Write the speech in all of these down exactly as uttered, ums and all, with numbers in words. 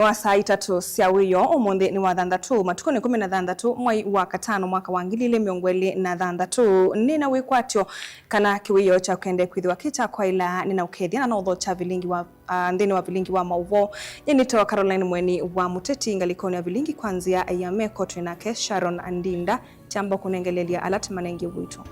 Wa saa itatũ sya wĩoo ũmũnthĩ nĩ wa thanthatũ, matukũ nĩ kũmi na thanthatũ, mwai wa katano, mwaka wa ngili ilĩ mĩongo ĩlĩ na thanthatũ. Nĩ na wĩkwatyo kana kĩwĩoo kyaku kĩendee kwĩthĩwa kĩ kya kwaĩla, nĩ na ũkethya na no ũthokya vilingi wa, ah, nthĩnĩ wa vilingi wa maũvoo. Nyie nĩtawa Caroline Mweni wa Mũteti, ngalĩkonĩ ya vilingi kwa nzĩa ya meko twĩ nake Sharon Ndinda. Kyamba kũnengelelya ala tũmanengie ũito.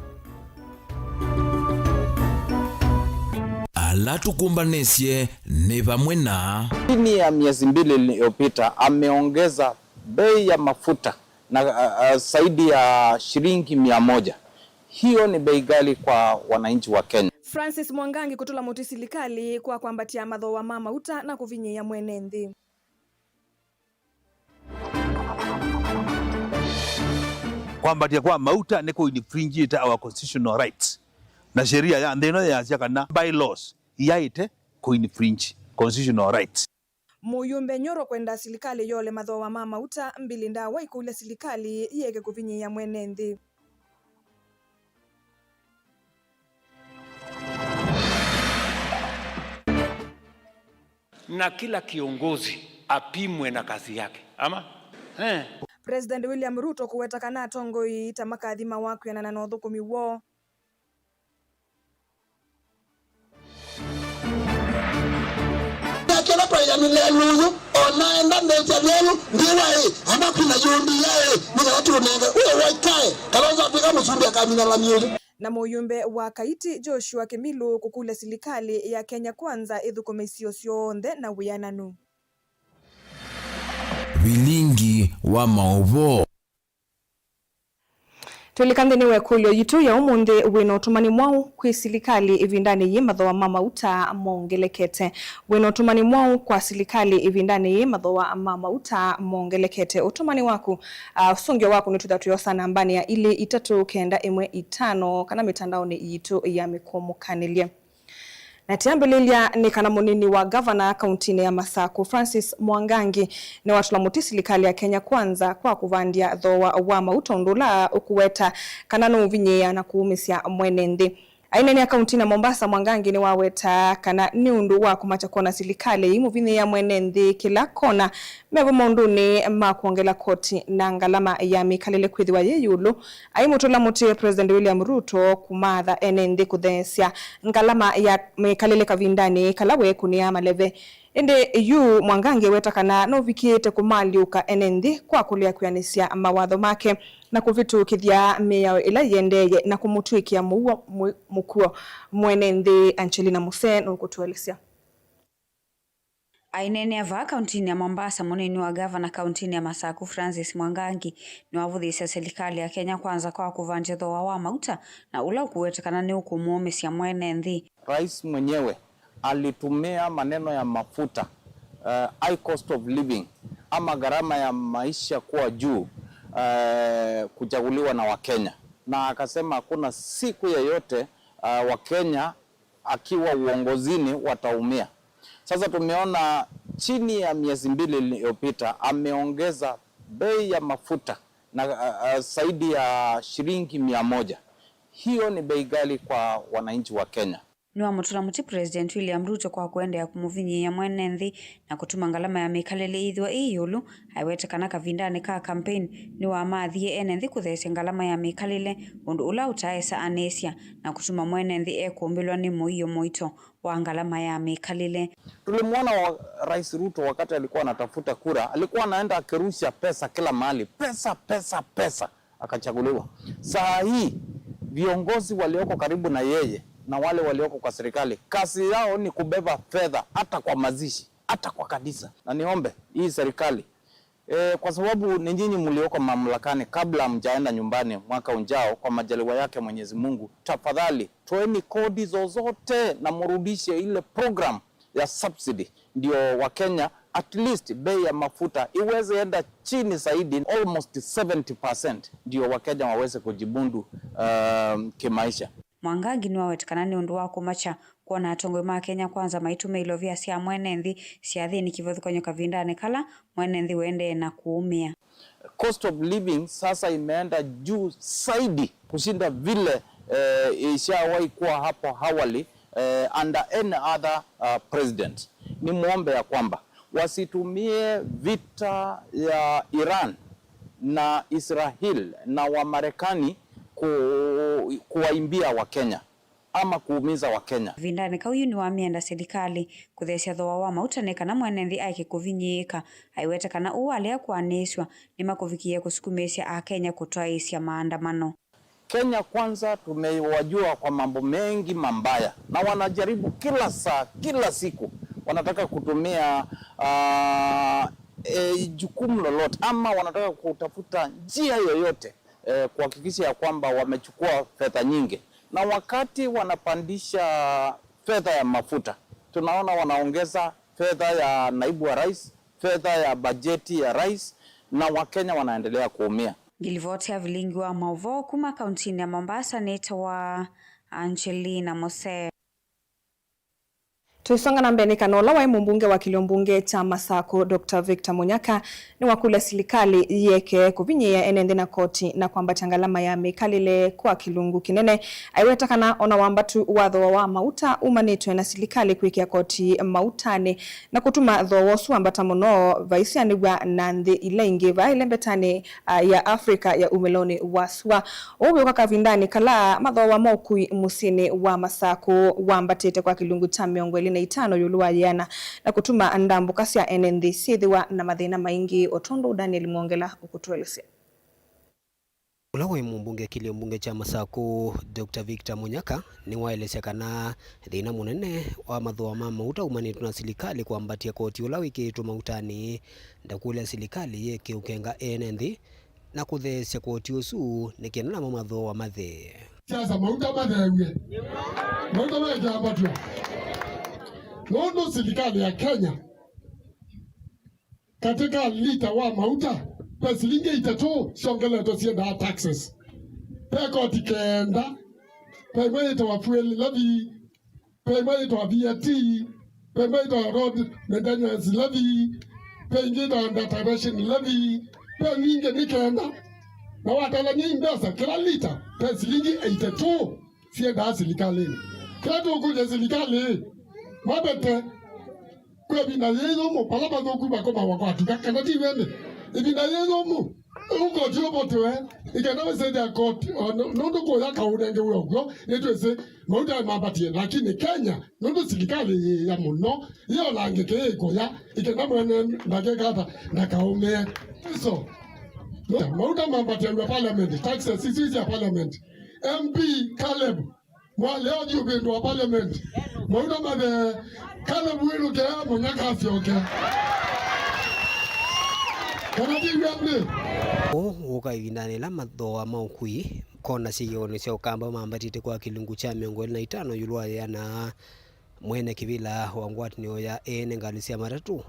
Ala tũkũmbanĩsye nĩ vamwe na. Chini ya miezi mbili iliyopita, ameongeza bei ya mafuta na, a, a, zaidi ya shilingi mia moja. Hiyo ni bei ghali kwa wananchi wa Kenya. Francis Mwangangi kũtũla mũtĩ silikalĩ kwa kwambatya mathooa ma mauta na kũvinyĩĩa mwene nthĩ. Kwambatya kwa mauta nĩ kũ infringe-ĩte our constitutional rights, na sheria ya nthĩ ĩno yasya kana bylaws iyaĩte kũ infringe constitutional rights. Mũyũmbe Nyoro kwenda silikalĩ yole mathooa ma mauta, Mbili Ndawa ikũlya silikalĩ yĩeke kũvinyĩĩa mwene nthĩ. Na kila kiongozi apimwe na kazi yake. Ama? Eh. President William Ruto kũweta kana atongoi ta makathimawa kwĩanana na ũthũkũmi woo. Nake na twaĩanĩle lũyũ, o na enda mbĩtya lelũ, ndiwa ĩ, ama kwina yũndi ya ĩ, nĩkana tũnenge, ũyo waikae, Kalonzo atwĩka mũsumbĩ akamina lami ũyũ. Na mũyũmbe wa Kaiti, Joshua Kĩmilũ, kũkũlya silikalĩ ya Kenya Kwanza ĩthũkũme isio syonthe na wĩananu. Vilingi wa maũvoo. Tũlika nthĩnĩ wa ĩkũlyo yitũ ya ũmũnthĩ, wĩna ũtũmani mwaũ kwĩ silikalĩ ĩvindanĩ yĩĩ mathooa ma mauta mongelekete? Wĩna ũtũmani mwaũ kwa silikalĩ ĩvindanĩ yĩĩ mathooa ma mauta mongelekete? Ũtũmani waku, ah, ũsũngĩo waku nĩtwĩtha tũyosa nambanĩ ya ilĩ itatũ kenda ĩmwe itano kana mĩtandaonĩ yitũ ya mĩkũmũkanĩlye. Na tũyambĩlĩlya nĩ kana mũnini wa ngavana kauntinĩ ya Masaku, Francis Mwangangi, nĩwatũla mũtĩ silikalĩ ya Kenya Kwanza kwa kũvandya thooa wa mauta, ũndũ ũla ũkũweta kana nũũvinyĩĩa na kũũmĩsya mwene nthĩ. Aineenea kauntinĩ ya Mombasa, Mwangangi nĩwaweta kana nĩ ũndũ wa kũmakya kwona silikalĩ ĩimũvinyĩĩa mwene nthĩ kĩla kona, mevo maũndũnĩ ma kwongela koti na ngalama ya mĩkalĩle kwĩthĩwa yĩ ĩũlũ. Aimũtũla mũtĩ President William Ruto kũmatha ene nthĩ kũtheesya ngalama ya mĩkalĩle kavindanĩ kala weekũnĩaa maleve. Ĩndĩ yu Mwangangi eweta kana nũvikĩĩte kũmaalyũka ene nthĩ kwa kũlea kwĩanĩsya mawatho make na kũvĩtũkĩthya mĩao ĩla ĩendeeye na kũmũtw'ĩkĩa mũuo mũ-, mũkuo. Mwene nthĩ Angelina Musee nũkũtũelesya. Aineenea vaa kauntinĩ ya Mombasa, mũnini wa ngavana kauntinĩ ya Masaku, Francis Mwangangi, nĩwavũthĩĩsya silikalĩ ya Kenya Kwanza kwa kũvandya thooa wa mauta, na ũla ũkũwetekana nĩũkũmũũmĩsya mwene nthĩ. Rais mwenyewe alitumia maneno ya mafuta, eh, high cost of living, ama gharama ya maisha kuwa juu, eh, kuchaguliwa na Wakenya, na akasema hakuna siku yeyote, eh, Wakenya akiwa uongozini wataumia. Sasa tumeona chini ya miezi mbili iliyopita ameongeza bei ya mafuta na, a, a, zaidi ya shilingi mia moja. Hiyo ni bei ghali kwa wananchi wa Kenya. Nĩwamũtũla mũtĩ President William Ruto kwa kũendeea kũmũvinyĩĩa mwene nthĩ na kũtuma ngalama ya mĩkalĩle ĩthĩwa ĩ ĩũlũ, aiwete kana kavindanĩ ka campaign nĩwamathie ene nthĩ kũtheesya ngalama ya mĩkalĩle, ũndũ ũla ũtaaĩsa anĩsya na kũtuma mwene nthĩ ekũmbĩlwa nĩ mũio mũito wa ngalama ya mĩkalĩle. Tulimwona wa, Rais Ruto wakati alikuwa anatafuta kura, alikuwa anaenda akirusha pesa kila mahali. Pesa, pesa, pesa. Akachaguliwa. Saa hii, viongozi walioko karibu na yeye na wale walioko kwa serikali, kazi yao ni kubeba fedha hata kwa mazishi, hata kwa kanisa. Na niombe hii serikali, eh, kwa sababu ni nyinyi mlioko mamlakani, kabla hamjaenda nyumbani mwaka ujao, kwa majaliwa yake Mwenyezi Mungu, tafadhali, toeni kodi zozote na murudishe ile program ya subsidy, ndio Wakenya at least bei ya mafuta iweze enda chini zaidi, almost seventy percent, ndio Wakenya waweze kujimudu, um, kimaisha. Mwangangi nĩwaweta kana nĩ ũndũ wa kũmakya kwona atongoi ma Kenya Kwanza maitũmĩa ilovia sya mwene nthĩ syathĩnĩ kĩvathũkany'o kavindanĩ kala mwene nthĩ ũendee na kũũmĩa. Cost of living sasa imeenda juu zaidi kushinda vile, eh, ishawahi kuwa hapo awali, eh, under any other, uh, president. Nimwombe ya kwamba Wasitumie vita ya Iran na Israel na Wamarekani ku-, kuwaimbia Wakenya ama kuumiza Wakenya. Kavindanĩ kau yu nĩwamĩenda silikalĩ kũtheesya thooa wa mauta nĩ kana mwene nthĩ aeke kũvinyĩĩka, aiweta kana ũu walea kũanĩĩsw'a nĩmakũvikĩĩa kũsukumĩĩsya Akenya kũtwaĩĩsya maandamano. Kenya Kwanza tumewajua kwa mambo mengi mabaya, na wanajaribu kila saa, kila siku wanataka kutumia, ah, eh, jukumu lolote, ama wanataka kutafuta njia yoyote, eh, kuhakikisha ya kwamba wamechukua fedha nyingi. Na wakati wanapandisha fedha ya mafuta, tunaona wanaongeza fedha ya naibu wa rais, fedha ya bajeti ya rais, na Wakenya wanaendelea kuumia. Ngilivoti ya vilingi wa maũvoo kuma kauntinĩ ya Mombasa nĩtawa Angelina Mose. Tũisonga na mbee, nĩ kana ũla waĩ mũmbunge wa kĩlio mbunge kya Masakũ, Doctor Victor Munyaka, nĩwakũlya silikalĩ yĩeke kũvinyĩĩa ene nthĩ na koti na kwambatya ngalama ya mĩkalĩle kwa kĩlungu kĩnene. Aiweta kana ona wambatu wa thooa wa mauta umanĩtwe na silikalĩ kwĩkĩa koti mautanĩ na kũtuma thooa ũsu wambata mũno, vaisyanĩw'a na nthĩ ila ingĩ vaa ĩlembetanĩ, a, ya Africa ya umĩlonĩ wa sua. Ũu wĩũka kavindanĩ kala mathooa ma ũkui mũsyĩnĩ wa Masakũ wambatĩte kwa kĩlungu kya mĩongo ĩlĩ na itano ĩũlũ wa yĩana, na kũtuma ndambũka sya ene nthĩ syĩthĩwa na mathĩna maingĩ, o tondũ Daniel Mwongela ũkũtũelesya. Ũla waĩ mũmbunge kĩlio mbunge kya Masakũ, Doctor Victor Munyaka, nĩwaelesya kana thĩna mũnene wa mathooa ma mauta umanĩtwe na silikalĩ kwambatya koti ũla wĩkĩĩtwe mautanĩ. Ndakũlya silikalĩ yĩeke ũkenga ene nthĩ na kũtheesya koti ũsu nĩ kenda namo mathooa mathee. Siasa, mauta matheew'e. Mauta maĩke ambatw'a. Nũndũ silikalĩ ya Kenya, katĩ ka lita wa mauta, ve silingi itatũ syongeletwe syendaa taxes. Ve koti kenda, ve ĩmwe yĩtawa fuel levy, ve ĩmwe yĩtawa V A T, ve ĩmwe yĩtawa road maintenance levy, ve ĩngĩ yĩtawa data ration levy, ve nyingĩ nĩ kenda. Na watalany'a i mbesa, kĩla lita ve silingi eighty two syendaa silikalĩnĩ. Kĩla tũkũlya silikalĩ, mavete. Kwĩ ĩvinda yĩ yũmũ, vala mathũku makomawa kwa tuka, kana ti wene? Ĩvinda yĩ yũmũ, ũkoti ũvotewe, ĩkenda wĩsĩthĩa koti, o, nũ-, nũndũ kũya kaũnenge wĩ ũkw'o, nĩtwĩsĩ mauta mambatie, lakini Kenya, nũndũ silikalĩ yĩ ya mũno, yĩolangĩke ĩkũya, ĩkenda mwene ndakeka ata, ndakaũmĩe. So, mauta mambatĩaw'a parliament, taxes isu sya parliament. M P Caleb, Mwalea ũthi ũvĩndũa parliament. Mauta mathe, kana mwĩlũke, Munyaka asyoke. Kana ti w'o nthĩ? Ũũ ũka ĩvindanĩ ĩla mathooa ma ũkui, kona syĩonĩ sya Ũkamba mambatĩte kwa kĩlungu kya mĩongo ĩlĩ na itano ĩũlũ wa yĩana. Mwene kĩvĩla wa ngwatanĩo ya ene ngalĩ sya matatũ,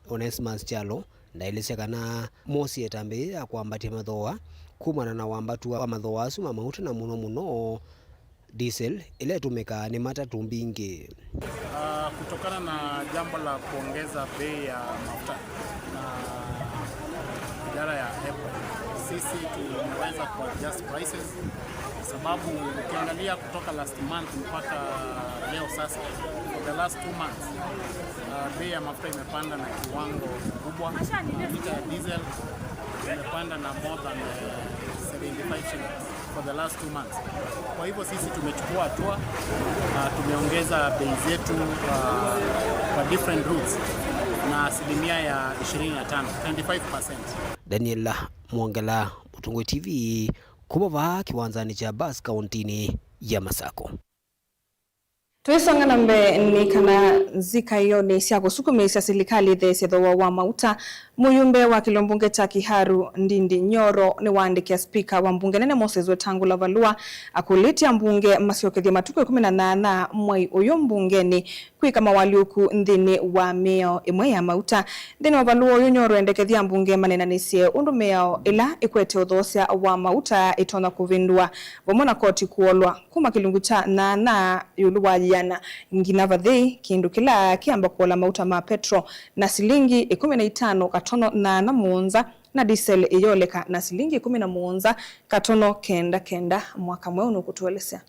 Onesmus Kyalo, ndaelesya kana moosie ĩtambya yĩĩ ya kwambatya mathooa kumana na wambatu wa mathooa asu ma mauta, na mũno mũno diesel ĩla ĩtũmĩkaa nĩ matatũ mbingĩ. Ah, kutokana na jambo la kuongeza bei ya mafuta na idara ya EPRA, sisi tumeweza kuadjust prices, sababu ukiangalia kutoka last month mpaka leo sasa, for the last two months, ah, bei ya mafuta imepanda na kiwango kikubwa. Lita ya diesel imepanda na more than, eh, seventy-five shillings for the last two months. Kwa hivyo sisi tumechukua hatua, ah, tumeongeza bei zetu, ah, kwa different routes na asilimia ya ishirini na tano, twenty-five percent. Daniel Mwongela, Mũtongoi T V, kuma vaa kĩwanzanĩ kya bus kauntinĩ ya Masakũ. Tũisonga na mbee, nĩ kana nzikaĩonĩ sya kũsukumĩĩsya silikalĩ ĩtheesye thooa wa mauta, mũyumbe wa kĩlio mbunge kya Kiharu, Ndindi Nyoro, nĩwaandĩkĩa spika wa mbunge nene Moses Wetangula valũa akũlĩtye ambunge masyokethye matukũ ĩkũmi na nyanya mwai ũyũ mbungenĩ kwĩka mawalyũku nthĩnĩ wa mĩao ĩmwe ya mauta. Nthĩnĩ wa valũa ũyũ, Nyoro endekethya ambunge maneenanĩsye ũndũ mĩao ĩla ĩkwete ũthoosya wa mauta ĩtonya kũvĩndũa, vamwe na koti kũolwa kuma kĩlungu kya nyanya ĩũlũ wa yĩana nginya vathei, kĩndũ kĩla kĩamba kũola mauta ma petro na silingi ĩkũmi na itano katono nyanya mũonza, na ndisel ĩyoleka na silingi ĩkũmi na mũonza katono kenda kenda. Mwaka mweũ nũkũtũelesya.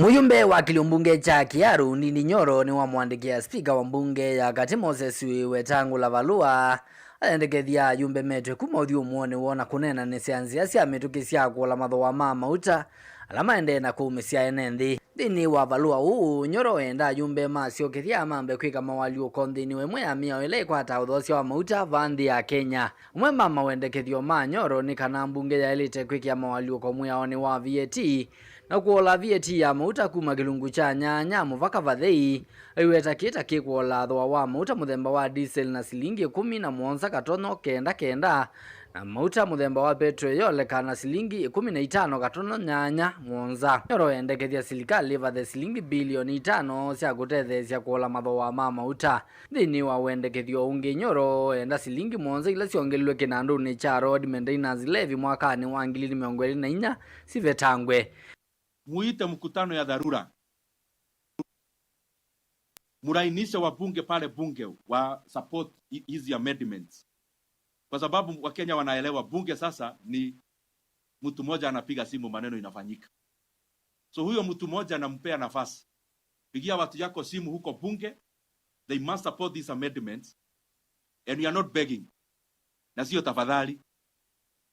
Mũyumbe wa kĩlio mbunge kya Kiharu, Ndindi Nyoro, nĩwamũandĩkĩa spika wa mbunge ya katĩ Moses Wetangula valũa ayendekethya ayumbe metwe kuma ũthyũmũonĩ woo na kũneenanĩsya nzĩa sya mĩtũkĩ sya kũola mathooa ma mauta ala maendee na kũũmĩsya ene nthĩ. Nthĩnĩ wa valũa ũũ, Nyoro enda ayumbe masyokethya mambe kwĩka mawalyũko nthĩnĩ wa ĩmwe ya mĩao ĩla ĩkwataa ũthoosya wa mauta vaa nthĩ ya Kenya. Amwe ma mawendekethyo ma Nyoro nĩ kana mbunge yaĩlĩte kwĩkĩa mawalyũko mwĩaonĩ wa V A T na kũola V A T ya mauta kuma kĩlungu kya nyanya mũvaka vathei, aiweta kĩĩ ta kĩkũola thooa wa mauta mũthemba wa diesel na silingi ĩkũmi na mũonza katono kenda kenda, na mauta mũthemba wa petro ĩyoleka na silingi ĩkũmi na itano katono nyanya mũonza. Nyoro endekethya silikalĩ ĩvathe silingi bilioni itano sya kũtetheesya kũola mathooa ma mauta. Nthĩnĩ wa wendekethyo ũngĩ, Nyoro enda silingi mũonza ila syongelilwe kĩnandũnĩ kya road maintenance levy mwakanĩ wa ngili ilĩ mĩongo ĩlĩ na inya sivetangwe. Muite mkutano ya dharura. Mlainishe wabunge pale bunge wa support hi-, hizi amendments. Kwa sababu Wakenya wanaelewa bunge sasa ni mtu mmoja anapiga simu, maneno inafanyika. So huyo mtu mmoja nampea nafasi. Pigia watu yako simu huko bunge, they must support these amendments. And we are not begging. Na sio tafadhali.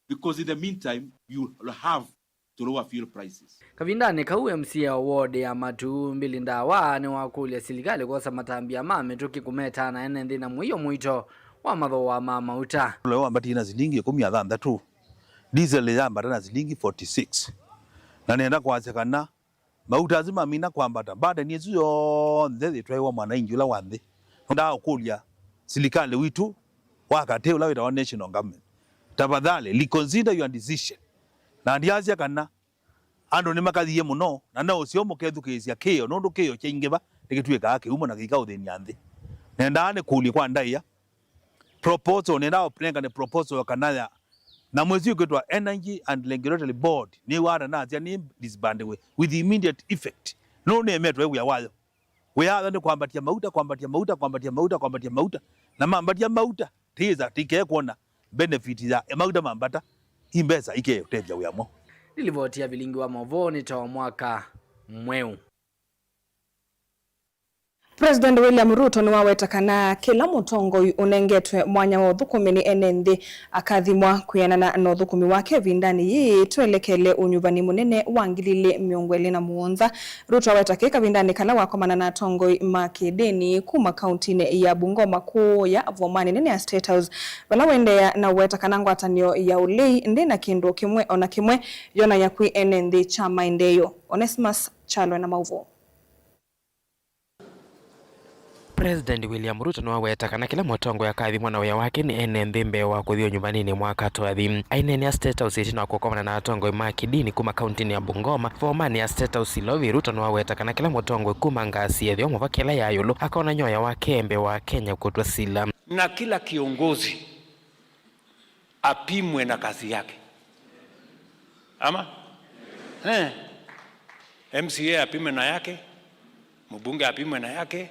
Because in the meantime, you will have to lower fuel prices. Kavindanĩ kau, M C A wa ward ya Matuu, Billy Ndawa, nĩwakũlya silikalĩ kwosa matambya ma mĩtũkĩ kũmetaa na ene nthĩ na mũio mũito wa mathooa ma mauta. Leo wambatie na silingi ĩkũmi na thanthatũ, diesel yambata na silingi forty six. Na nenda kwasya kana mauta asu mamina kwambata, burden ĩsu yonthe yĩtwaĩwa mwananchi ũla wa nthĩ. Ndaa ũkũlya silikalĩ witũ wa katĩ ũla wĩtawa national government, tafadhali reconsider your decision. Na ndiasya kana andũ nĩmakathie mũno, na no ũseo mũkethukĩĩsya kĩo, nũndũ kĩo kyaingĩva nĩkĩtw'ĩkaa kĩumo na kĩikaũthĩny'a nthĩ. Nendaa nĩkũlye kwa ndaĩa, proposal, nenda ũnengane proposal kana ya, na mwĩsĩ ũkwĩtwa Energy and Regulatory Board, nĩwata nasya nĩ disbandwe with immediate effect. Nũndũ nĩemetwe wĩa wayo. Wĩa wayo nĩ kwambatia mauta, kwambatia mauta, kwambatia mauta, kwambatia mauta. Na mambatia mauta, tĩĩsa tĩkee kwona benefit ya mauta mambata, imbesa ikeũtethya wĩa mwaũ. Nĩ livoti ya vilingi wa maũvoo nĩ ta wa mwaka mweũ. President William Ruto nĩwaweta kana kĩla mũtongoi ũnengetwe mwanya wa ũthũkũmi nĩ ene nthĩ akathimwa. Kwĩanana na ũthũkũmi wake ĩvindanĩ yĩĩ, twelekele ũnyuvani mũnene wa ngili ilĩ mĩongo ĩlĩ na mũonza. Ruto aweta kĩĩ kavindanĩ kala wakomana na atongoi ma kĩndĩni kuma kauntinĩ ya Bungoma kũũya vomanĩ nene ya State House, vala waendeea na ũweta kana ngwatanĩo ya ũlei ndĩ na kĩndũ kĩmwe ona kĩmwe yonany'a kwĩ ene nthĩ kya maendeeo. Onesmus Kyalo na maũvoo. President William Ruto nĩwaweta kana kĩla mũtongoi akathimwa na wĩa wake nĩ ene nthĩ mbee wa kũthi ũnyuvaninĩ mwaka twathi. Aineenea State House ĩtina wa kũkomana na atongoi ma kĩdini kuma kauntinĩ ya Bungoma, vomanĩ ya State House Ilovi, Ruto nĩwaweta kana kĩla mũtongoi kuma ngasi ya ĩtheo mũvaka ĩla ya ĩũlũ akonany'a wĩa wake mbee wa Kenya kũtw'a sila. Na kila kiongozi apimwe na kazi yake. Ama? Eh. M C A apimwe na yake, mbunge apimwe na yake,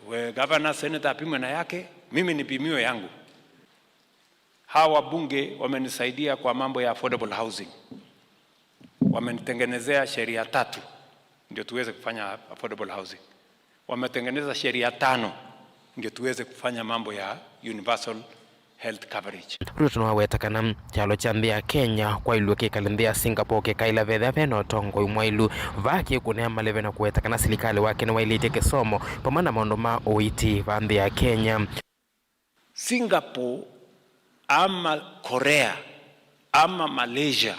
we, governor, senator apimwe na yake, mimi nipimiwe yangu. Hawa wabunge wamenisaidia kwa mambo ya affordable housing. Wamenitengenezea sheria tatu ndio tuweze kufanya affordable housing. Wametengeneza sheria tano ndio tuweze kufanya mambo ya universal health coverage. Ruto nĩwaweta kana kyalo kya nthĩ ya Kenya kwaĩlw'e kĩkale nthĩ ya Singapore kĩkaĩla vethĩa ve na ũtongoi mwaĩlu. Vaa kĩkũnea maleve na kũweta kana silikalĩ wake nĩwaĩlĩtye kĩsomo vamwe na maũndũ ma ũiiti va nthĩ ya Kenya. Singapore ama Korea ama Malaysia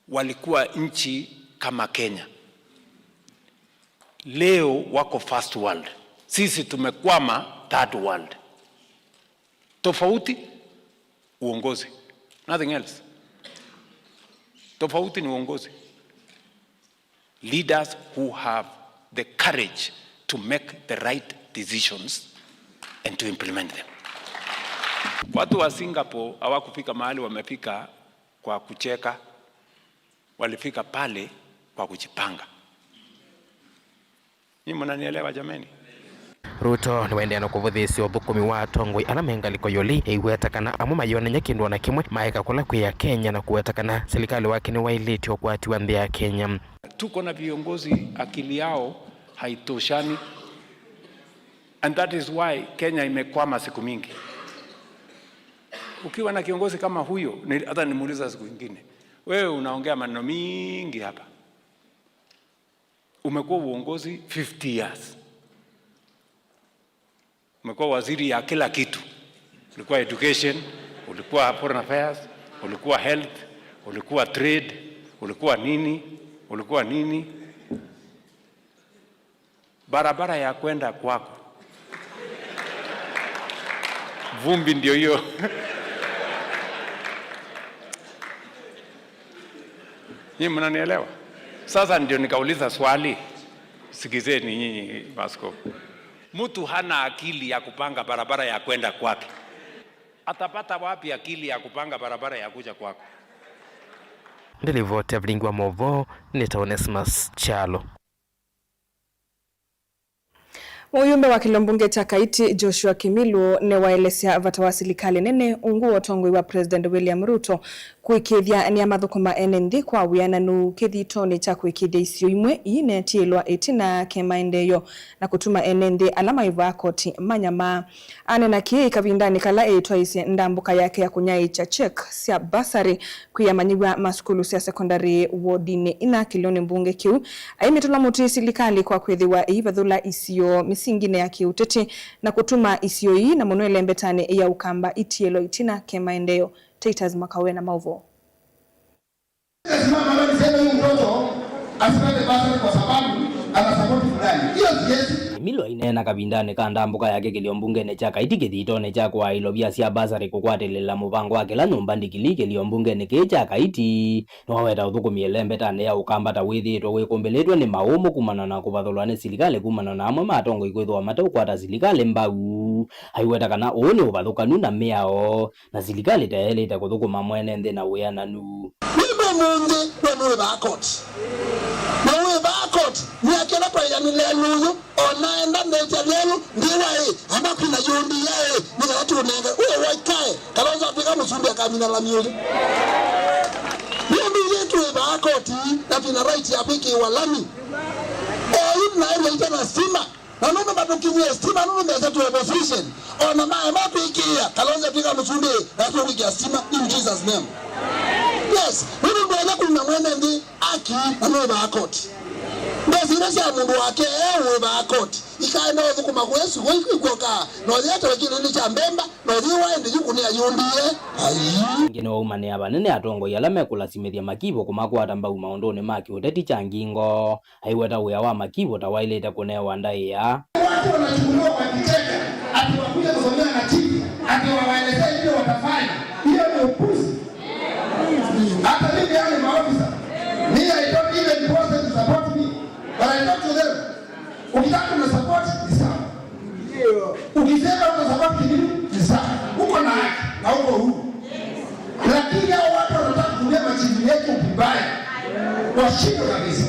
walikuwa nchi kama Kenya. Leo wako first world. Sisi tumekwama third world. Tofauti uongozi. Nothing else. Tofauti ni uongozi. Leaders who have the courage to make the right decisions and to implement them. Watu wa Singapore hawakufika mahali wamefika kwa kucheka, walifika pale kwa kujipanga. Ni mnanielewa jameni? Ruto nĩwaendeea na kũvũthĩĩsya ũthũkũmi wa atongoi ala me ngalĩko ya ũlei, eiweta kana amwe mayonany'a kĩndũ o na kĩmwe maeka kũla kwĩ Akenya na kũweta kana silikalĩ wake nĩwaĩlĩtye ũkwati wa nthĩ ya Kenya. Tuko na viongozi akili yao haitoshani. And that is why Kenya imekwama siku mingi. Ukiwa na kiongozi kama huyo, ni, hata nimuuliza siku ingine, "Wewe unaongea maneno mingi hapa. Umekuwa uongozi fifty years. Umekuwa waziri ya kila kitu. Ulikuwa education, ulikuwa foreign affairs, ulikuwa health, ulikuwa trade, ulikuwa nini, ulikuwa nini." Barabara ya kwenda kwako. Vumbi ndio hiyo. Nyinyi mnanielewa? Sasa ndio nikauliza swali. Sikizeni nyinyi maaskofu. Mtu hana akili ya kupanga barabara ya kwenda kwake. Atapata wapi akili ya kupanga barabara ya kuja kwako? Ndĩ livoti ya vilingi wa maũvoo, nĩ ta Onesmus Kyalo. Mũyumbe wa kĩlio mbunge kya Kaiti, Joshua Kimilu, nĩwaelesya vata wa silikalĩ nene ungu wa ũtongoi wa President William Ruto kũĩkĩĩthya nĩamathũkũma ene nthĩ kwa wĩananu kĩthitonĩ kya kũĩkĩĩthya isio imwe iinetiĩlwa ĩtina kĩ maendeeo na kũtuma ene nthĩ ala maĩ vaa koti manyamaa. Anena kĩĩ kavindanĩ kala ĩtwaisye ndambũka yake ya kũnyaĩĩkya check sya bursary kwĩ amanyĩw'a ma sukulu sya sekondalĩ wodinĩ ina kĩlĩonĩ mbunge kĩu, aimĩtũla mũtĩ silikalĩ kwa kwĩthĩwa ĩivathũla isio mĩsinginĩ ya kĩũteti na kũtuma isio ii, na mũno ĩlembetanĩ ya Ũkamba, itiĩlwa ĩtina kĩ maendeeo. Titus Makawe na maũvoo. Simama na niseme huyu mtoto asipate bursary kwa sababu ana support fulani. Hiyo siwezi. Kimilu aineena kavindanĩ ka ndambũka yake kĩlio mbungenĩ kya Kaiti kĩthitonĩ kya kũaa ilovia sya bursary kũkwatĩlĩla mũvango wa kĩla nyũmba ndikili kĩlio mbungenĩ kĩĩ kya Kaiti. Nĩwaweta ũthũkũmi ĩlembetanĩ ya Ũkamba ta wĩthĩĩtwe wĩkũmbĩlĩtwe nĩ maũmũ kumana na kũvathũlwa nĩ silikalĩ kumana na amwe ma atongoi kwĩthĩwa mateũkwata silikalĩ mbau. Aiweta kana ũũ nĩ ũvathũkanu na mĩao, na silikalĩ ta yaĩlĩte kũthũkũma mwene nthĩ na wĩananu. Nũndũ ũmũnthĩ we nũĩvaa koti. Na ũĩvaa koti, myaka ĩla twaĩanĩle lũyũ, o naenda ndetya lelũ, ndiwa ĩ, ama kwina yũndi ya ĩ, nĩ kana tũnenge, ũĩ waikae, Kalonzo atwĩka mũsumbĩ akamina lami ũyũ. Nũndũ ithyĩ tũĩvaa koti, na twĩna right ya kwĩkĩĩwa lami. Oyu naĩ naita na stima, na nũndũ matũkinyie stima, nũndũ mesa tũ opposition, ona maema kwĩkĩĩa, Kalonzo atwĩka mũsumbĩ, na tũkwĩkĩa stima in Jesus name. Yes, nũndũ ndwanya kũina mwene nthĩ aki, na nũĩvaa koti. Mbesa ila sya mũndũ wake, e ũĩvaa koti. Ikaenda ũthũkũma kũesu, kũikũka, na ũyĩete kĩlĩndĩ kya mbemba, na ũyĩwa ĩndĩ yũkũnĩa yũndie. Ai. Ĩngĩ nĩwaumanĩa vanene atongoi ala mekũlasimĩthya Makivũ kũmakwata mbau maũndũnĩ ma kĩũteti kya ngingo. Aiweta wĩa wa Makivũ ta waĩlĩte kũnewa ndaĩa. Watu wanachukuliwa kwa kicheka, ati wakuje kusomea na chief, ati wawaelezee vile watafanya. Hiyo ni upuzi. Hata mimi, yale maofisa, me, I don't even trust them to support me, but I talk to them. Ukitaka na support ni sawa. Ukisema uta support Kimilu ni sawa. Uko na haki na uko huru. Lakini hao watu wanataka kutumia machifu yetu vibaya. Washindwe kabisa.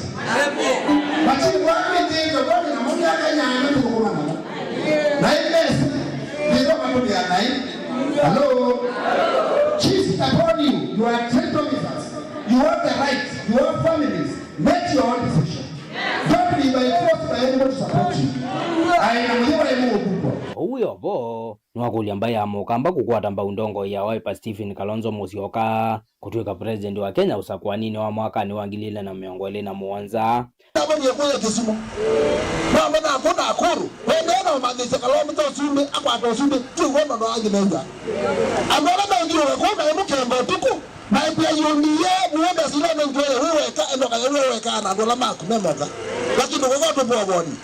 Machifu wako ndio ndio kwa na mmoja akanya anatuko na mama. Na hii mess ndio kwa tu ya nai. Hello. Chiefs upon you. You are trained officers. You have the right. You have families. Make your own decision. Don't be by force by anybody to support you. Aĩ na mũyĩ waĩ mũũkũkwa. Ũu wĩ o vo, nĩwakũlya mbaĩ ya Mũkamba kũkwata mbau ndongoi ya Wiper Stephen Kalonzo Musyoka kũtw'ĩka president wa Kenya ũsakũaninĩ wa mwakanĩ wa ngili ilĩ na mĩongo ĩlĩ na mũonza. Navonie kũya Kisumu. Namba naku Nakuru. Wendee na ũmanyĩsya Kalonzo ta ũsumbĩ, akwata ũsumbĩ, twĩw'o ndono angĩ mew'a. Andũ ala mengĩũka kũu maĩ mũkemba ũtukũ. Maĩkĩa yũmbie, muonde sila nĩ njoya we weka, enoka we weka na andũ ala maku me moka. Lakini kũkwa tũvoavoni.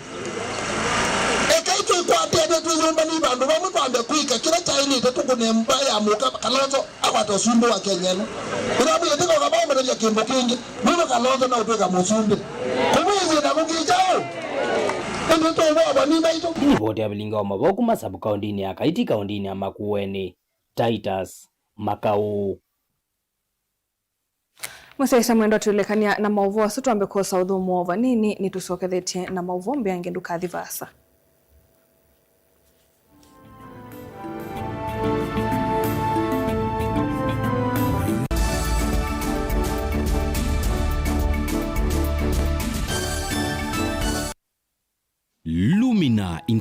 Ekai twĩkwatĩane twĩyũmbani vandũ vamwe twambe kwĩka kĩla kyaĩlĩte tũkũne mbaĩ ya Mũka Kalonzo akwata ũsumbĩ wa Kenya ĩno. Ĩla mwĩtĩka ũkavaũmĩtavya kĩndũ kĩngĩ, nũndũ Kalonzo na ũtwĩka mũsumbĩ. Kũmwĩsĩ na kũngĩ kyaũ? Ĩndĩ tũvoavoni maitũ. Nĩ livoti ya vilingi wa mavoo kuma sub-kaũndĩnĩ ya Kaiti, kaũndĩnĩ ya Makueni. Titus Makau. Mũsyaĩĩsya mwendwa, twĩlekany'a na maũvoo asu twambe kwosa ũthũmũo vanini, nĩtũsyokethetye na maũvoo mbeange, ndũkathi vaasa.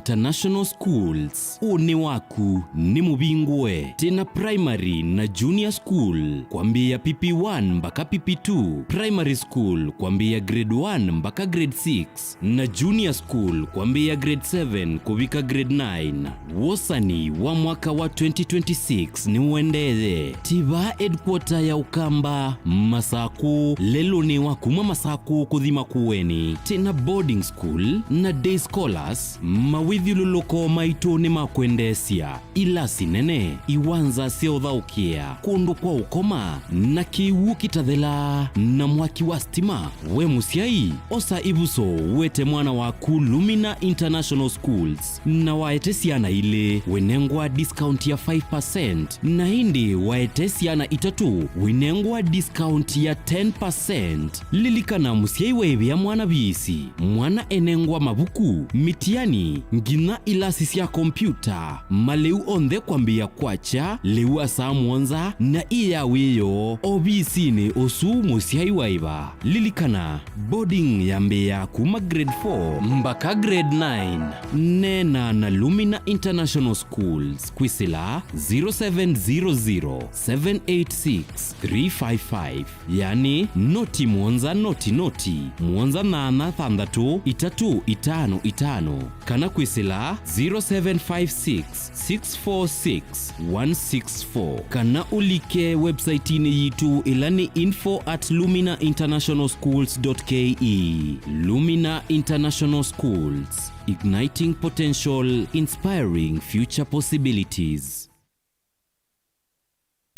International Schools, ũnĩ waku nĩ mũvingũe. Twĩ na primary na junior school, kwambĩĩa P P one mbaka P P two, primary school, kwambĩĩa grade one mbaka grade six, na junior school, kwambĩĩa grade seven kũvika grade nine. Wosani wa mwaka wa twenty twenty-six nĩũendee. Twĩ vaa headquarter ya Ũkamba, Masakũ, lelũnĩ wa kuma Masakũ kũthi Makueni. Twĩ na boarding school na day scholars, mawĩthyũlũlũko maitũ nĩ ma kwendeesya. Ilasi nene, iwanza sya ũthaũkĩa, kũndũ kwa ũkoma, na kĩw'ũ kĩtathelaa, na mwaki wa stima. We mũsyai, osa ĩvuso wete mwana waku Lumina International Schools, na waete syana ilĩ, wĩnengwa discount ya five percent, na ĩndĩ waete syana itatũ, wĩnengwa discount ya ten percent. Lilikana, mũsyai waĩvĩa mwana viisi, mwana enengwa mavuku, mitiani, nginya ilasi sya kompyuta, malĩu onthe kwambĩĩa kwakya lĩu wa saa mũonza na ĩ ya wĩoo ovisinĩ ũsu mũsyai waĩva. Lilikana, boarding yambĩĩa kuma grade four mbaka grade nine. Neena na Lumina International Schools kwĩsĩla zero seven zero zero, seven eight six, three five five, yani noti mũonza noti noti, mũonza nyanya thanthatũ itatũ itano itano, kana kwĩsĩla zero seven five six, six four six, one six four, kana ũlike website-inĩ yitũ ĩla nĩ info at lumina international schools dot K E. Lumina International Schools, igniting potential, inspiring future possibilities.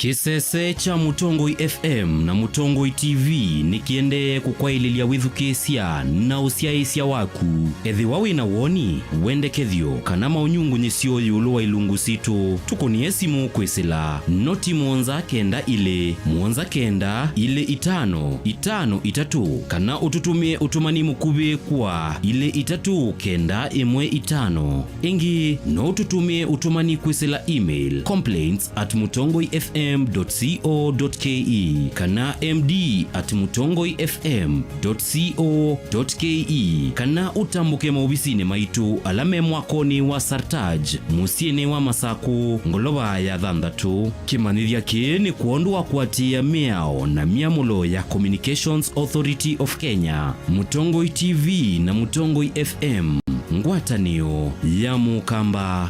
Kĩsese kya Mũtongoi F M na Mũtongoi T V nĩkĩendee kũkwaĩlĩlya wĩthukĩĩsya na ũsyaĩĩsya waku. Ethĩwa wĩ na woni, wendekethyo, kana maũnyungunyĩsyo ĩũlũ wa ilungu sitũ, tũkũnĩe simũ kwĩsĩla noti mũonza kenda ilĩ, mũonza kenda, ilĩ itano, itano itatũ, kana ũtũtũmĩe ũtũmani mũkuvĩ kwa ilĩ itatũ kenda ĩmwe itano. Ĩngĩ, no ũtũtũmĩe ũtũmani kwĩsĩla email complaints at mutongoi F M dot co dot K E kana M D at mutongoi F M dot co dot K E, kana ũtambũke maovisinĩ maitũ ala me mwakonĩ wa Sartaj, mũsyĩnĩ wa Masakũ, ngolova ya thanthatũ. Kĩmanyĩthya kĩĩ nĩ kwondũ wa kũatĩĩa mĩao na myamũlo ya Communications Authority of Kenya, Mũtongoi T V na Mũtongoi F M, ngwatanĩo ya Mũkamba.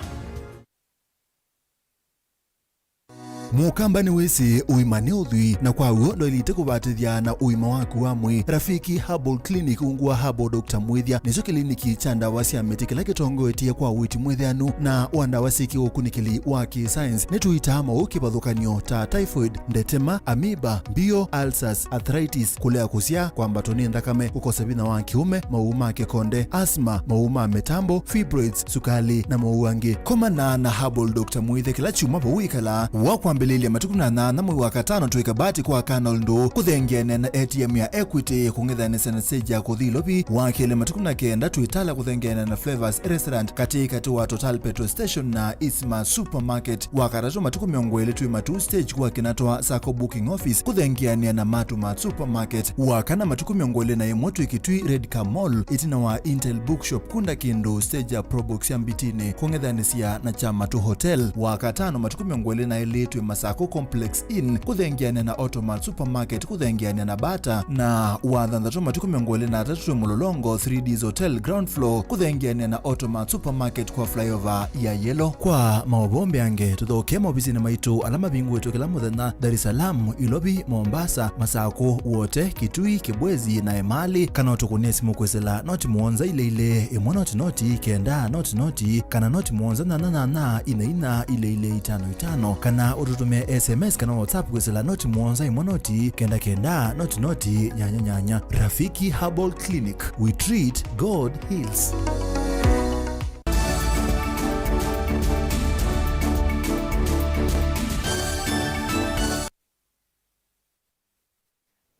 Mũkamba nĩwĩsĩ ũima nĩ ũthwii, na kwa w'o ndwaĩlĩte kũvatĩthya na ũima waku wa mwĩĩ. Rafiki Herbal Clinic, ungu wa Herbal Doctor Mwĩthya, nĩkyo kĩliniki kya ndawa sya mĩtĩ kĩla kĩtongoetye kwa ũiiti mwĩtheanu na wa ndawa syĩ kĩũkunĩkĩli wa kĩ-science. Nĩtũitaa maũũ kĩvathũkany'o ta typhoid, ndetema, amoeba, mbio, ulcers, arthritis, kũlea kũsyaa, kwambatwa nĩ nthakame, kũkosa vinya wa kĩũme, maũũ ma kĩkonde, asthma, maũũ ma mĩtambo, fibroids, sukalĩ, na maũũ angĩ. Komana na Herbal Doctor Mwĩthya kĩla kyumwa vau wĩkalaa. Wa kwambĩlĩlya matukũ na nyanya mwei wa katano twĩ Kabati kwa Colonel Ndũũ, kũthengeanĩa na A T M ya Equity, kũng'ethanĩsya na stage ya kũthi Ilovi. Wa kelĩ matukũ na kenda twĩ Tala kũthengeanĩa na Flavors Restaurant, katĩ katĩ wa Total Petrol Station na Isma Supermarket. Wa katatũ matukũ mĩongo ĩlĩ twĩ Matuu stage kwa Kinatwa Sacco Booking Office, kũthengeanĩa na Matumat Supermarket. Wa kana matukũ mĩongo ĩlĩ na ĩmwe twĩ Kitui Red Car Mall, ĩtina wa Intel Bookshop, kunda kĩndũ stage ya Probox ya Mbitinĩ, kũng'ethanĩsya na Kyamatu Hotel. Wa katano matukũ mĩongo ĩlĩ na ĩlĩ twĩ Masakũ Complex Inn, kũthengeanĩa na Automat Supermarket, kũthengeanĩa na Bata. Na wa thanthatũ matukũ mĩongo ĩlĩ na atatũ twĩ Mũlolongo three Ds Hotel ground floor, kũthengeanĩa na Automat Supermarket kwa flyover ya Yellow. Kwa maũvoo mbeange, tũthokee maovisinĩ maitũ ala mavingũĩtwe kĩla mũthenya, Dar es Salaam, Ilovi, Mombasa, Masakũ, Wote, Kitui, Kibwezi, na Emali, kana ũtũkũnĩe simũ kwĩsĩla noti mũonza ilĩ ilĩ, ĩmwe noti noti, kenda noti noti, kana noti mũonza nyanya nyanya, ina ina, ilĩ ilĩ itano itano, kana ũtũtũmĩe S M S kana WhatsApp kwĩsĩla noti mũonza ĩmwe noti, kenda kenda, noti noti, nyanya nyanya. Rafiki Herbal Clinic, we treat, God heals.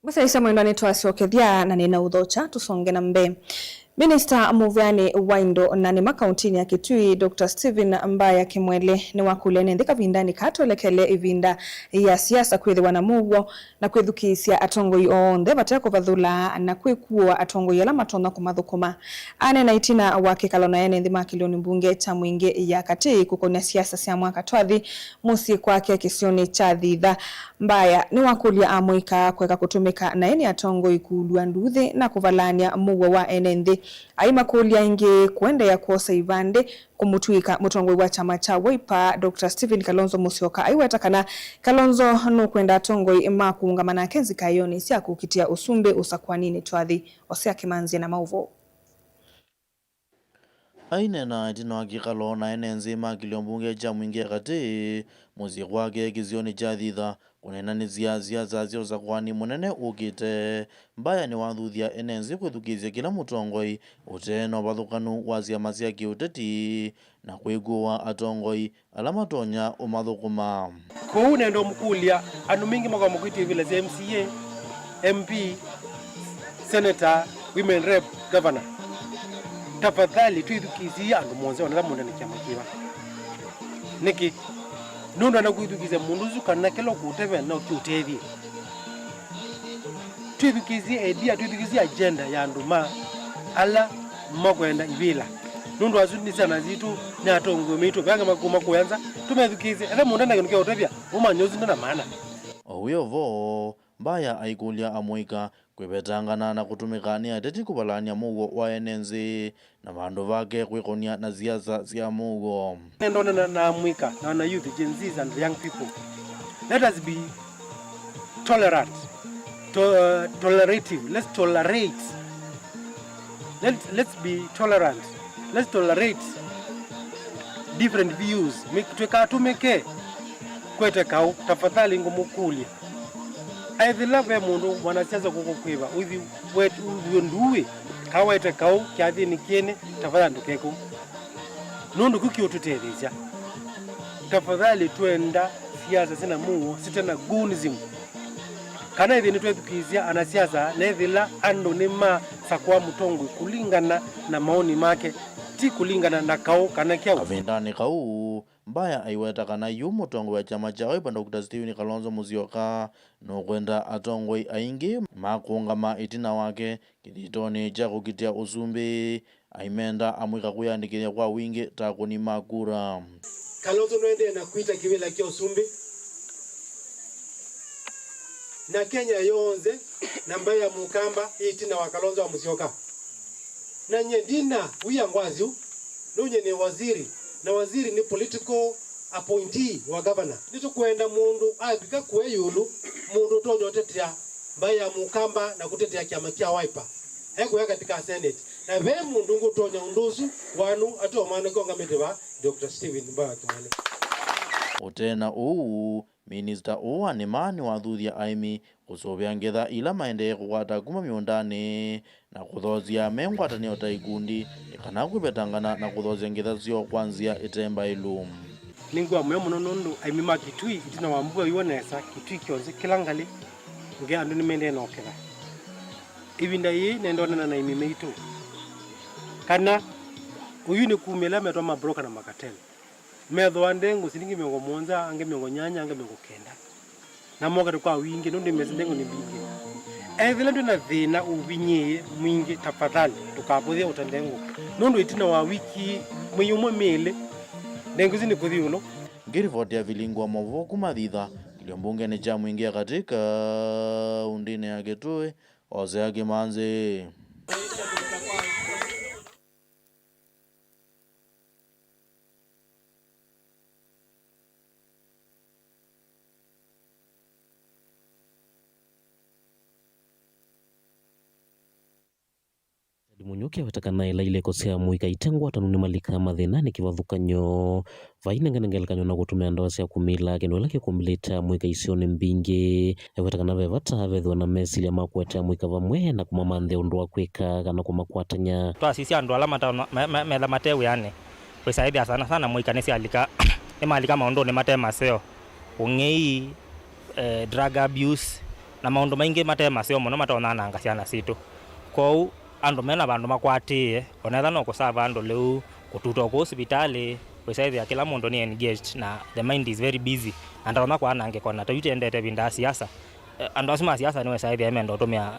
Mũsyaĩĩsya mwendwa, nĩtwasyokethya na nĩnaũthokya tũsonge na mbee. Minista mũvĩanĩ wa indo na nĩma kauntinĩ ya Kitui, Doctor Stephen Mbaya Kimwele, nĩwakũlya ene nthĩ kavindanĩ kaa twelekele ĩvinda ya siasa kwĩthĩwa na mũuo na kwĩthukĩĩsya atongoi onthe vate kũvathũla na kwĩkuũa atongoi ala matonya kũmathũkũma. Aneena ĩtina wa kĩkalo na ene nthĩ ma kĩlĩonĩ mbunge kya Mwingĩ ya Katĩ kũkonya siasa sya mwaka twathi mũsyĩ kwake kĩsionĩ kya Thitha, Mbaya nĩwakũlya amũika kũeka kũtũmĩka naĩ nĩ atongoi kũlw'a nduuthĩ na kũvalany'a mũuo wa ene nthĩ. Aimakũlya ĩngĩ kũendeea kwosa ivandĩ kũmũtw'ĩka mũtongoi wa kyama kya Wiper, Doctor Stephen Kalonzo Musyoka, aiweta kana Kalonzo nũkwenda atongoi ma kũũngama nake nzikaĩonĩ sya kũkitĩa ũsumbĩ ũsakũaninĩ twathi. Osea Kĩmanzĩ na maũvoo. Aineena ĩtina wa kĩkalo na ene nthĩ ma kĩlĩo mbunge kya Mwingĩ ya Katĩ, mũsyĩ kwake kĩsionĩ kya Thitha, kũneenanĩsya siasa sya ũsakũani mũnene ũkĩte, Mbaya nĩwathuthya ene nthĩ kwĩthukĩĩsya kĩla mũtongoi ũte na ũvathũkanu wa syama sya kĩũteti na kwĩkũũa atongoi ala matonya ũmathũkũma. Kwoou nenda ũmũkũlya, andũ maingĩ makomaa kwĩtya ivĩla sya M C A, M P, senator, women rep, governor. Tafadhali twĩthukĩĩsyei andũ monthe, onetha mũndũ nĩ kĩama kĩva. Nĩkĩ? Nũndũ anakwĩthukĩĩsya mũndũ ũsu kana kĩla ũkũtavya no kĩũtethye. Twĩthukĩĩsye idea, twĩthukĩĩsye agenda ya andũ ma ala makwenda ivĩla. Nũndũ asu nĩ syana sitũ, nĩ atongoi maitũ, ve angĩ makũma kũya nza, tũmethukĩĩsye. Etha mũndũ ena kĩndũ kya ũtavya, ũmanya ũsu ndena maana. O wĩ o vo, Mbaya aikũlya amũika kwĩvetangana na kũtũmĩka nĩ ateti kũvalany'a mũuo wa ene nthĩ na vandũ vake kwĩkonia na siasa sya mũuo. Nenda ũneena na amũika na wana youth, Gen Zs and the young people. Let us be tolerant, to, uh, tolerative. Let's tolerate. Let, let's be tolerant. Let's tolerate different views. Mi-, twĩkatũmĩke kwete kaũ. Tafadhali ngũmũkũlya. Ethĩla ve mũndũ mwanasiasa kũkũkwĩva, ũthi wet-, ũthw'e nduuĩ, ka wete kaũ kyathĩnĩ kĩnĩ, tafadhali ndũkekũ. Nũndũ kĩu kĩũtũtetheesya. Tafadhali twenda siasa syĩna mũuo, sitena goonism. Kana ĩthĩ nĩtwethukĩĩsya anasiasa, na ethĩla andũ nĩmasakũa mũtongoi kũlingana na maoni make, ti kũlingana na kaũ kana kyaũ. Kavindanĩ kau, Mbaya aiweta kana yu mũtongoi wa kyama kya Wiper, Doctor Stephen Kalonzo Musyoka, nũkwenda atongoi aingĩ makũũngama ĩtina wake kĩthitonĩ kya kũkitĩa ũsumbĩ, aimenda amũika kwĩyandĩkĩthya kwa wingĩ ta akũni ma kura. Kalonzo nũendee na kwĩta kĩvĩla kya ũsumbĩ, na Kenya yonthe na mbaĩ ya Mũkamba ĩ ĩtina wa Kalonzo wa Musyoka. Na nyie ndina wia ngwasyu, nũnyie nĩ waziri, na waziri nĩ political appointee wa governor. Nĩtũkwenda mũndũ avika kũe ĩũlũ, mũndũ ũtonya ũtetea mbaĩ ya Mũkamba na kũtetea kyama kya Wiper. Ekũya katika Senate. Na ve mũndũ ũngĩ ũtonya ũndũ ũsu wanu ate o mwanake ũngamĩte va, Doctor Stephen Mbaya Kimani. Ũte na ũu, Minista ũũ wa nĩma nĩwathuthya aĩmi kũsũvĩa ngetha ila maendee kũkwata kuma mĩũndanĩ na kũthoosya me ngwatanĩo ta ikundi nĩ kana kwĩvetangana na kũthoosya ngetha syoo kwa nzĩa ĩte mbaĩlu. Nĩngwĩwa mũyo mũno nũndũ aĩmi ma Kitui, ĩtina wa mbua ĩwa nesa, Kitui kyonthe kĩla ngalĩ, nge andũ nĩmaendee na ũketha. Ĩvinda yĩĩ nenda ũneena na aĩmi maitũ kana ũyu nĩ kumĩla metwa ma broker na ma cartel. Methũa ndengũ silingi mĩongo mũonza, angĩ mĩongo nyanya, angĩ mĩongo kenda. Na mokate kwa wingĩ, nũndũ mesi ndengũ nĩ mbingĩ. Ethĩla ndwĩ na thĩna ũvinyĩĩe mwingĩ, tafadhali, ndũkavũthye ũte ndengũ. Nũndũ ĩtina wa wiki, mwei ũmwe, mĩĩlĩ, ndengũ isu nĩ kũthi ĩũlũ. Ngĩrivoti ya Vilingi wa Mauvoo kuma Thitha, kĩlio mbungenĩ kya Mwingĩ ya Katĩ, kaũndĩnĩ ya Kitui, Osea Kĩmanzĩ. Ted Mũnyuki aweta kana ĩla ilĩko sya mũika ite ngwatanu nĩmalikaa mathĩnanĩ kĩvathũkany'o. Vai nengane ngelekany'o na kũtũmĩa ndawa sya kũmila, kĩndũ ĩla kĩkũmbilĩte amũika isionĩ mbingĩ. Eweta kana ve vata vethĩwe na mesilya ma kũete amũika vamwe na kũmamanthĩa ũndũ wa kwĩka kana kũmakwatany'a. Twasisya andũ ala mataona-, me-, me-, metha mate wĩanĩ, wĩsaĩthĩa sana sana mũika nĩsyalika, nĩmalika maũndũnĩ mate maseo, ũng'ei, eh, drug abuse, na maũndũ maingĩ mate maseo mũno matonya ananga syana sitũ. Kwoou, Andũ mena vandũ makwatĩĩe, ona ethĩwa no kũsava andũ lĩu, kũtuta o kũu sivitalĩ, wĩsaĩthĩa kĩla mũndũ nĩ engaged na the mind is very busy, na ndatonya kwanangĩka ona ta yu tũendete ĩvinda ya siasa. Eh, andũ asu ma siasa nĩwesaĩthĩa menda ũtũmĩa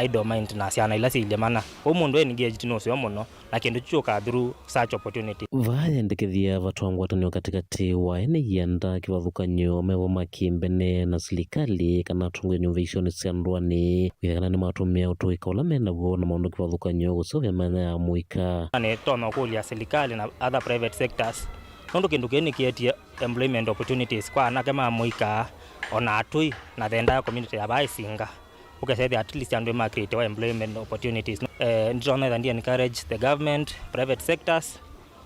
idle mind na syana ila syĩilye mana. Ũu mũndũ engaged nũseo mũno, na kĩndũ kyu kyũkaa through such opportunity. Vaa yendekethya vatwa ngwatanĩo katĩkatĩ wa ene ianda kĩvathũkany'o mevo ma kĩmbene na silikalĩ kana atongoi nyũmba isionĩ sya ndũanĩ, wĩthĩa kana nĩmatũmĩa ũtũĩka ũla menaw'o na maũndũ kĩvathũkany'o kũseũvya mĩanya ya mũika. Na nĩtonya ũkũlya silikalĩ na other private sectors, nũndũ kĩndũ kĩĩ nĩkĩetie employment opportunities kwa anake ma mũika, ona atũi na the entire community ya vaa Isinga. Ũkesethĩa at least andũ ma create employment opportunities. Eh, nditonya ĩtha ndi encourage the government, private sectors,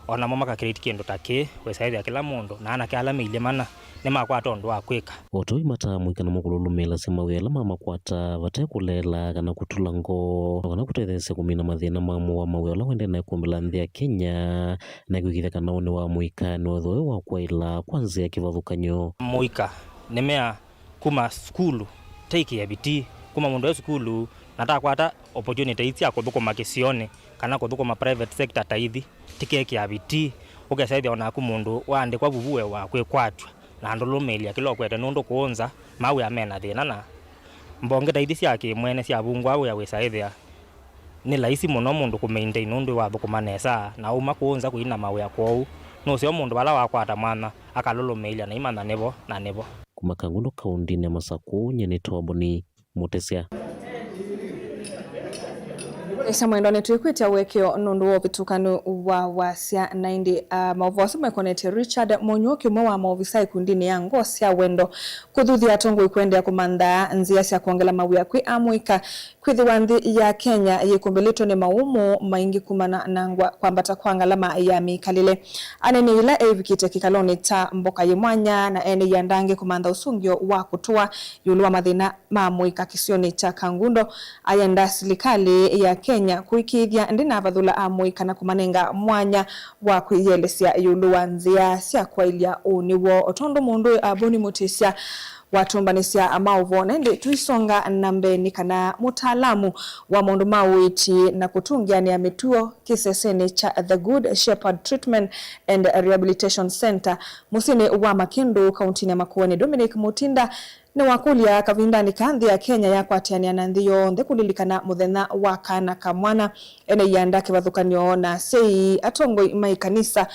onamo maka create kĩndũ ta kĩĩ, wĩsaĩthĩa kĩla mũndũ, na anake ala meilye mana, nĩmakwata ũndũ wa kwĩka. O ta ũu imataa mũika namo kũlũlũmĩĩlasya mawĩa ala mamakwata vate kũleela kana kũtũla ngoo, o kana kũtetheesya kũmina mathĩna ma mũao wa mawĩa ũla ũendee naĩ kũmbĩla nthĩ ya Kenya, na kwĩkĩĩthya kana ũnĩ wa mũika nĩwethĩwa wĩ wa kwaĩla kwa nzĩa ya kĩvathũkany'o. Mũika nĩmea kuma sukulu, taikĩa vitii, kuma mũndũ e sukulu na takwata opportunity ii sya kũthũkũma kĩsionĩ kana kũthũkũma private sector ta ithi, tikekĩa vitii, ũkesethĩa onaku mũndũ waandĩkwa vuvu we wa kwĩkwatw'a na ndũlũmĩĩlya kĩla ũkwete, nũndũ kũũ nza mawĩa mena thĩna, na mbonge ta ithi sya kĩmwene syavungwa wĩa wĩsaĩthĩa nĩ laisi mũno mũndũ kũmaintain nũndũ wathũkũma nesa, na uma kũũ nza kũina mawĩa, kwoou nũseo mũndũ vala wakwata mwanya akalũlũmĩĩlya na imanya nĩvo na nĩvo. Kuma Kangundo kaũndĩnĩ ya Masakũ, nyie nĩtawa Boni Mũtĩsya. Ĩsa mwendwa, nĩtwĩkwĩtya ũekeo nũndũ wa ũvĩtũkanu wa wasya, na ĩndĩ, ah, maũvoo asu mekonetye Richard Mũnyuo, kĩmwe wa maovisaa ĩkundinĩ ya Ngoo sya Wendo, kũthuthya atongoi kũendeea kũmantha nzĩa sya kwongela mawĩa kwĩ amũika, kwĩthĩwa nthĩ ya Kenya yĩkumbĩlĩtwe nĩ maũmũ maingĩ kumana na ngwa-, kwambata kwa ngalama ya mĩkalĩle. Anene yĩla eĩvikĩte kĩkalonĩ kya mboka yĩ mwanya na ene ianda angĩ kũmantha ũsũngĩo wa kũtũa ĩũlũ wa mathĩna ma amũika kĩsionĩ kya Kangundo, ayenda silikalĩ ya Kenya kũĩkĩĩthya ndĩnavathũla amũika na kũmanenga mwanya wa kwĩyĩelesya ĩũlũ wa nzĩa sya kwaĩlya ũnĩ woo. O tondũ mũndũ Boni Mũtĩsya watũmbanĩsya maũvoo, na ĩndĩ tũisonga na mbee nĩ kana mũtaalamu wa maũndũ ma ũiiti na kũtũngĩanĩa mĩtuo kĩsesenĩ kya The Good Shepherd Treatment and Rehabilitation Center mũsyĩnĩ wa Makĩndũ, kaũntĩnĩ ya Makueni, Dominic Mũtinda, nĩwakũlya kavindanĩ kaa nthĩ ya Kenya yakwatĩanĩa na nthĩ yonthe kũlilikana mũthenya wa kana ka mwana. Ene ianda kĩvathũkany'o na asyai, atongoi ma ikanisa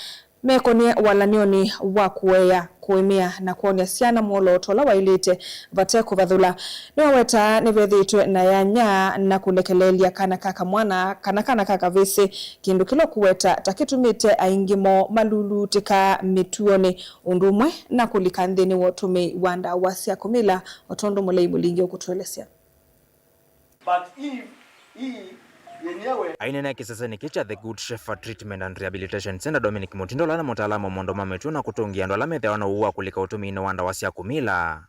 mekonie walany'onĩ wa kũea, kũĩmĩa na kwony'a syana mwolooto ũla waĩlĩte vate kũvathũla. Nĩwawetaa nĩvethĩĩtwe na yanya na kũlekeleelya kana ka kamwana kana kana ka kavĩsĩ, kĩndũ kĩla ũkũweta ta kĩtumĩte aingĩ moo malulutĩka mĩtuonĩ, ũndũ ũmwe na kũlika nthĩnĩ wa ũtũmĩi wa ndawa sya kũmila, o tondũ Mũlei Mũlingi ũkũtũelesya. But Eve, hii yenyewe. Aineenea kĩsesenĩ kĩ kya The Good Shepherd Treatment and Rehabilitation Center, Dominic Mũtinda, ũla nĩ mũtaalamu wa maũndũ ma mĩtuo na kũtũngĩa andũ ala methĩawa na ũwau wa kũlika ũtũmĩinĩ wa ndawa sya kũmila.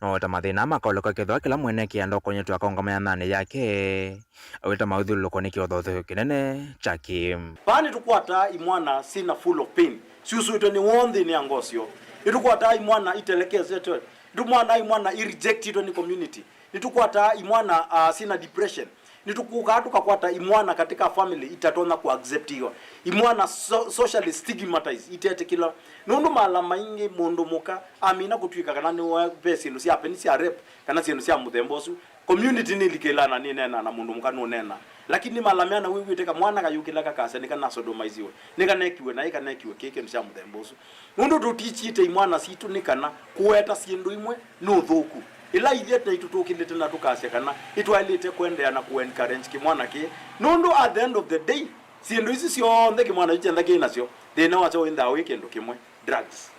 Noweta mathĩna makaũlĩka kethĩwa kĩla mwene kĩanda ũkonyetwe akaũngama yanyanĩ yake, aweta maũthyũlũlũko nĩ kĩothothyo kĩnene kya kĩĩ. Vaa nĩtũkwataa imwana syĩna full of pain, syusũĩtwe nĩ woo nthĩnĩ ya ngoo syoo. Nĩtũkwataa imwana itelekesetwe. Nĩtũkwataa imwana irejectitwe nĩ community. Nĩtũkwataa imwana, ah, syĩna depression. Nĩtũkũkaa tũkakwata imwana katika family itatonya kũacceptiwa. Imwana so-, socially stigmatized, itetĩkĩlwa. Nũndũ mala maingĩ mũndũ mũka amina kũtw'ĩka kana nĩwe ve syĩndũ sya peni sya rape, kana syĩndũ sya mũthemba ũsu, community nĩlikĩlaa na nĩneenaa na mũndũ mũka nũneenaa. Lakini mala meana wĩw'ĩte kamwana kayũkĩla kakasya nĩkanasodomaisiwe, nĩkanekiwe naĩ, kanekiwe kĩĩ kĩndũ kya mũthemba ũsu. Nũndũ tũtikyĩte imwana sitũ nĩ kana kũweta syĩndũ imwe nĩ ũthũku. Ĩla ithyĩ naitũ tũkĩlĩte na tũkasya kana nĩtwaĩlĩte kũendeea na kũencourage kĩmwana kĩĩ, nũndũ at the end of the day, syĩndũ isu syonthe kĩmwana kyu kyenda kĩ nasyo, thĩna wakyo wĩnthaa wĩ kĩndũ kĩmwe, drugs.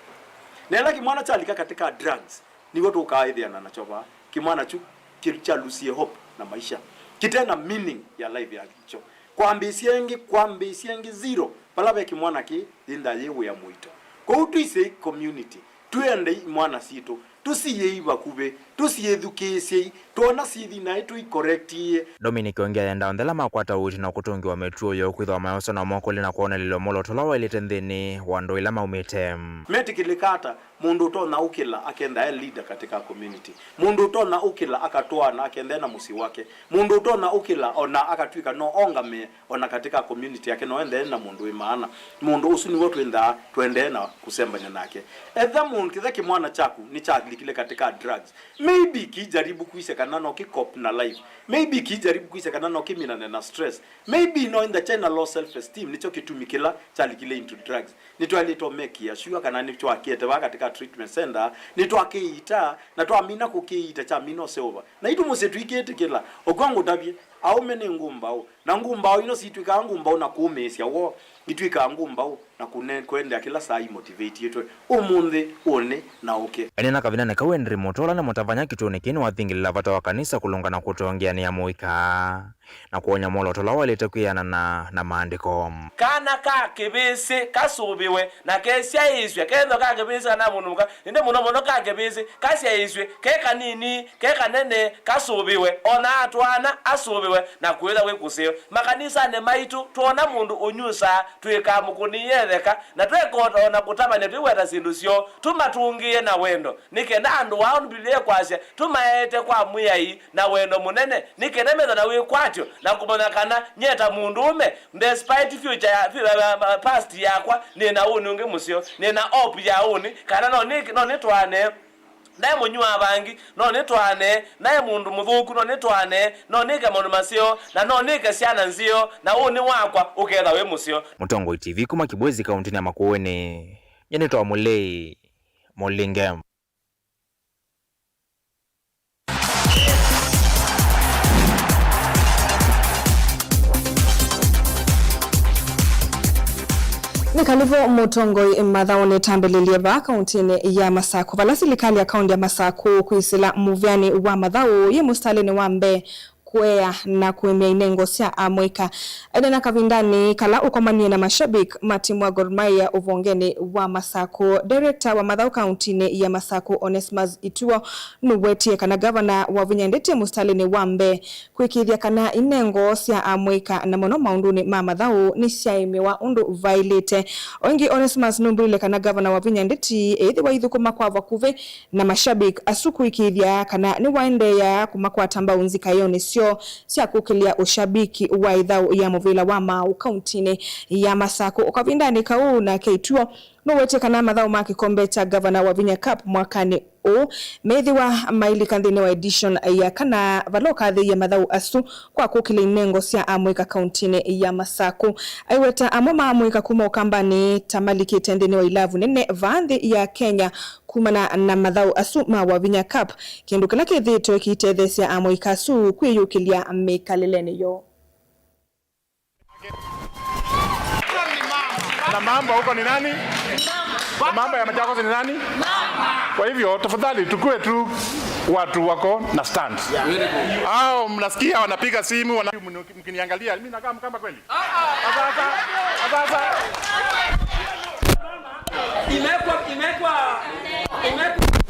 Na ĩla kĩmwana kyalika katika drugs, nĩw'o tũkaaĩthĩana nakyo vaa. Kĩmwana kyu kĩ-, kyalusie hope na maisha, kĩte na meaning ya life yakyo. Kwambĩĩsya ĩngĩ, kwambĩĩsya ĩngĩ zero. Vala ve kĩmwana kĩĩ, yĩnthaa yĩ wĩa mũito. Kwoou twĩsĩ community, twĩendei imwana sitũ, Tũsiĩi vakuvĩ, tũsiĩthukĩĩsyei, twona syĩthi naĩ tũikorektie. Dominic Ongea endaa onthe ala makwata ũiiti na kũtũngĩwa mĩtuo yoo kwĩthĩwa mayosa na moko elĩ na kwonelelwa mwolooto ũla waĩlĩte nthĩnĩ wa ndũũ ila maumĩte. Metĩkĩlĩka ata mũndũ ũtonya ũkĩla akenda e leader katika community? Mũndũ ũtonya ũkĩla akatwaana akenda e na mũsyĩ wake? Mũndũ ũtonya ũkĩla ona akatw'ĩka no ongamĩe ona katika community yake no endeee na mũndũ wĩ maana. Mũndũ ũsu nĩwe twĩndaa tũendee na kũsembany'a nake. Etha mũndũ kĩtha kĩmwana kyaku nĩkyalikile katika drugs, maybe kĩijaribu kwĩsya kana no kĩ cope na life, maybe kĩijaribu kwĩsya kana no kĩminane na stress, maybe no ĩntha kyaĩ na low self esteem, nĩkyo kĩtumi kĩla kyalikile into drugs. Nĩtwaĩlĩte ũmekĩa sure kana nĩtwakĩete vaa katika treatment center, nĩtwakĩiita, na twamina kũkĩiita kyamina ũseũva. Naitũ mũsyĩ tũikĩtĩkĩla, ũkw'a ngũtavye, aũme nĩ ngũmbaũ. Na ngũmbaũ ino sitw'ĩkaa ngũmbaũ na kũũmĩĩsya woo, itw'ĩkaa ngũmbaũ na kũne-, kũendea kĩla saa imotivatĩtwe ũmũnthĩ, ũnĩ, na ũkĩ. Eneena kavindanĩ kau, Henry Mutola nĩ mũtavany'a kĩtuonĩ kĩĩ nĩwathingĩlĩla vata wa kanisa kũlũnga na kũtongeanĩa mũika na kwony'a mwolooto ũla waĩlĩte kwĩanana na Maandĩko. Kana ka kĩvĩsĩ kasũvĩwe na kesyaĩĩsw'e, kethĩwa ka kĩvĩsĩ kana mũndũ mũka, ĩndĩ mũno mũno ka kĩvĩsĩ kasyaĩĩsw'e, ke kanini, ke kanene, kasũvĩwe, o na atwaana asũvĩwe, na kwĩtha wĩ kũseo. Makanisanĩ maitũ, twona mũndũ ũnyusaa, twĩkaa mũkũnĩie etheka, na twekota o na kũtavany'a twĩweta syĩndũ syoo, tũmatũngĩĩe na wendo, nĩ kenda andũ aa, ũndũ Mbivilia ĩkwasya, tũmaete kwa Mwĩai na wendo mũnene, nĩ kenda methwe na wĩkwatyo, na kũmanya kana nyie ta mũndũũme, despite future ya, fu-, ya, ya, ya past yakwa, nĩ na ũnĩ ũngĩ mũseo, nĩ na hope ya ũnĩ, kana no nĩ, no nĩtwaane. Naĩ mũnywi wa vangi, no nĩtwaane. Naĩ mũndũ mũthũku, no nĩtwaane. No nĩke maũndũ maseo, na no nĩke syana nzeo, na ũnĩ wakwa ũkethwa wĩ mũseo. Mũtongoi T V kuma Kibwezi, kaũntĩnĩ ya Makueni, nyie nĩtawa Mũlei Mũlinge. Nĩ kalĩvo mũtongoi mathaũnĩ. Tambĩlĩlye vaa kaũntĩnĩ ya Masaku, vala silikalĩ ya kaũntĩ ya Masaku kwĩsĩla mũvĩanĩ wa mathaũ yĩ mũsitalĩnĩ wa mbee kũea na kũĩmya inengo sya amũika. Aineena kavindanĩ kala ũkomanie na mashabik ma timu wa Gor Mahia ũvongenĩ wa Masaku, director wa mathaũ kaũntĩnĩ ya Masaku, Onesmus Ituo, nũwetie kana gavana Wavinya Ndeti e mũsitalĩnĩ wa mbee kwĩkĩĩthya kana inengo sya amũika na mũno maũndũnĩ ma mathaũ nĩsyaĩmĩwa ũndũ vaĩlĩte. O ĩngĩ, Onesmus nũmbũlile kana gavana Wavinya Ndeti eĩthĩwa aithũkũma kwa vakuvĩ na mashabik asu kũĩkĩĩthya kana nĩwaendeea kũmakwata mbau nzikaĩonĩ syoo sya kũkĩlya ũshabiki wa ĩthaũ ya mũvĩla wa maaũ kaũntĩnĩ ya Masaku. O kavindanĩ kau nake Ituo nũwetie kana mathaũ ma kĩkombe kya Gavana Wavinya Cup mwakanĩ ũũ meĩthĩwa mailika nthĩnĩ wa edition ya kana, vala ũkathĩĩie mathaũ asu kwa kũkĩlya inengo sya amũika kaũntĩnĩ ya Masaku. Aiweta amwe ma amũika kuma Ũkambanĩ ta malikĩte nthĩnĩ wa ilavu nene vaa nthĩ ya Kenya kumana na mathaũ asu ma Wavinya Cup, kĩndũ kĩla kĩthĩĩtwe kĩitetheesya amũika asu kwĩyũkĩlya mĩkalĩlenĩ yoo. Na mamba huko ni nani? Na mamba ya Machakos ni nani? Kwa hivyo, tafadhali, tukue tu watu wako na stand. Hao mnasikia wanapiga simu, wana-, mkiniangalia, mimi nakaa Mkamba kweli? Sasa, sasa. Imekuwa, imekuwa, imekuwa